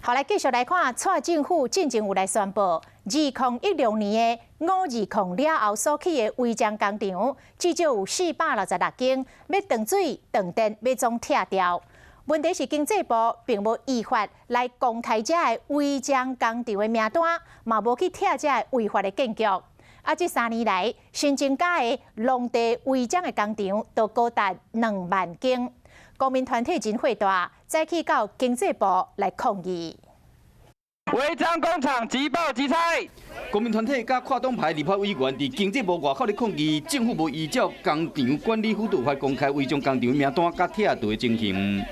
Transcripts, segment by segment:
好，來繼續來看，蔡政府進前有來宣布，2016年的520了後所起的違章工廠，至少有466間，欲斷水斷電，欲總拆掉。問題是經濟部並無依法來公開這个違章工廠的名單，嘛無去拆這个違法的建築。啊，這3年來新增加的農地違章的工廠都高達2萬間。公民團體真火大，再去到經濟部來抗議。違章工廠即報即拆。公民團體佮跨黨派立法委員佇經濟部外口咧抗議，政府無依照工廠管理輔導法公開違章工廠名單佮拆除的情形。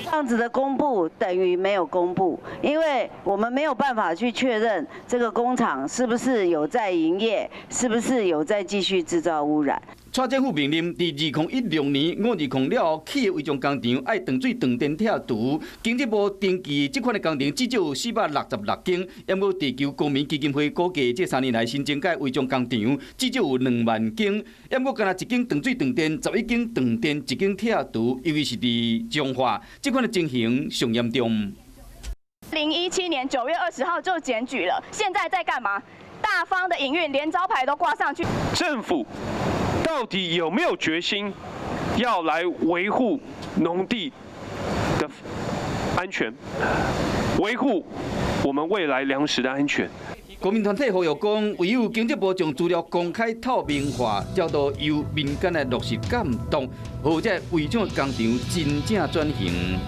這樣子的公布等於沒有公布，因為我們沒有辦法去確認這個工廠是不是有在營業，是不是有在繼續製造污染。蔡政府命令，佇2016年520了後起的違章工廠愛斷水斷電拆除。經濟部登記這款的工廠至少有466間，毋過地球公民基金會估計，這3年來新增加違章工廠至少有2萬間。毋過干焦一間斷水斷電，11間斷電，一間拆除，尤其是佇彰化，這款的情形上嚴重。2017年9月20號就檢舉了，現在在幹嘛？大方的營運，連招牌都掛上去。政府到底有沒有決心要來維護農地的安全，維護我們未來糧食的安全？公民團體呼籲講，唯有經濟部將資料公開透明化，才會由民間來落實監督，予這違章工廠真正轉型。